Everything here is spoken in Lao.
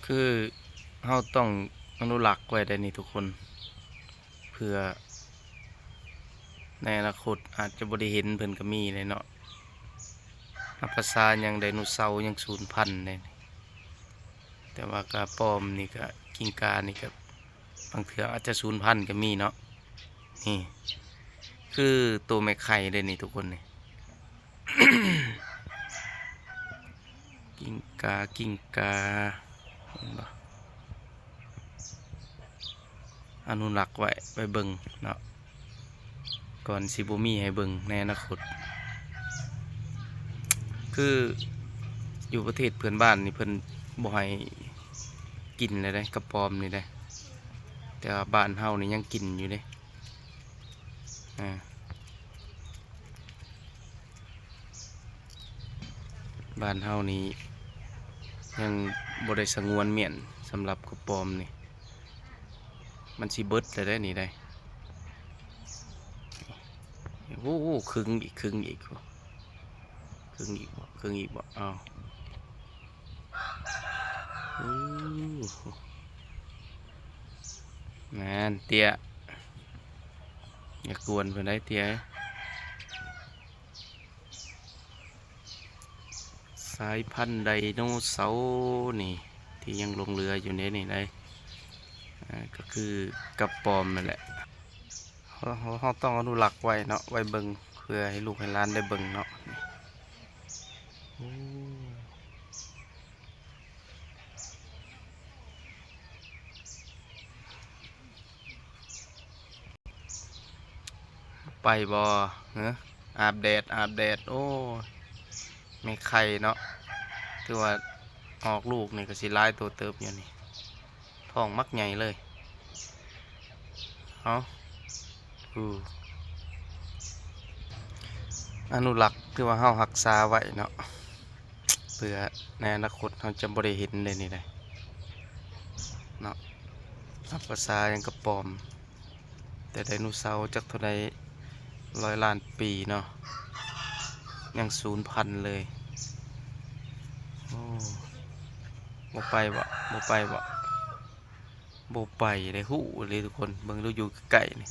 ຄືເຮົາຕ້ອງອະນຸລັກໄວ້ໄດ໋ນີ້ທຸກຄົນ ເພື່ອໃນອະນາຄົດອາດຈະບໍ່ໄດ້ເຫັນເພິ່ນກໍມີເດເນາະ. ນັບພາສາຫຍັງ ໄດໂນເສົາຍັງສູນພັນເດ້ ແຕ່ວ່າກະປອມນີ້ກະ ກິງການີ້ກະ ບາງເທື່ອອາດຈະສູນພັນກໍມີເນາະ. ນີ້ຄືໂຕແມ່ໄຂ່ເດ້ນີ້ທຸກຄົນນີ້ ກິງກາ ກິງກາ ເຫັນບໍ່? ອະນຸລັກໄວ້ ໄວ້ເບິ່ງເນາະ ກ່ອນຊິບໍ່ມີໃຫ້ເບິ່ງໃນອະນາຄົດ. ຄືຢູ່ປະເທດເພື່ອນບ້ານນີ້ເພິ່ນບໍ່ໃຫ້ກິນແລ້ວເດ້ ກະປອມນີ້ເດ້ ແຕ່ວ່າບ້ານເຮົານີ້ຍັງກິນຢູ່ເດ້. ອາ ບ້ານເຮົານີ້ຍັງບໍ່ໄດ້ສະຫງວນມ້ຽນສຳລັບກະປອມນີ້ ມັນຊິເບິດແລ້ວເດ້ນີ້ໄດ໋. ໂອ້ ໂອ້ ຄຶງອີກ ຄຶງອີກ ຄຶງອີກບໍ່ ຄຶງອີກບໍ່? ເອົາ ໂອ້ ນັ້ນເຕ້ຍ ຢ່າກວນເພິ່ນໄດ໋ເຕ້ຍ. ສາຍພັນໄດໂນເສົານີ້ ທີ່ຍັງຫຼົງເຫຼືອຢູ່ໃນນີ້ໄດ໋ ອາ ກໍຄືກະປອມນັ້ນແຫຼະ. ເຮົາ ເຮົາ ເຮົາຕ້ອງອະນຸລັກໄວ້ເນາະ ໄວ້ເບິ່ງ ເພື່ອໃຫ້ລູກໃຫ້ຫຼານໄດ້ເບິ່ງເນາະ. ໂອ້ ໄປບໍ່ ເອີ ອາບແດດ ອາບແດດ. ໂອ້ຍ ແມ່ໄຂ່ເນາະ ຖືວ່າອອກລູກນີ້ກໍຊິຫຼາຍໂຕເຕີບຢູ່ນີ້ ທ້ອງບັກໃຫຍ່ເລີຍ. ເອົາ ອາ ອະນຸລັກ ຖືວ່າເຮົາຮັກສາໄວ້ເນາະ ເພື່ອໃນອະນາຄົດເຮົາຈະບໍ່ໄດ້ເຫັນເດ້ນີ້ໄດ໋ເນາະ. ນັບພາສາຫຍັງກະປອມ ແຕ່ໄດໂນເສົາຈັກເທົ່າໃດຮ້ອຍລ້ານປີເນາະ ຍັງສູນພັນເລີຍ. ໂອ້ ບໍ່ໄປບໍ່ ບໍ່ໄປບໍ່ ບໍ່ໄປເດ້ ຮູ້ເລີຍທຸກຄົນ ເບິ່ງດູຢູ່ໃກ້ໆນີ້.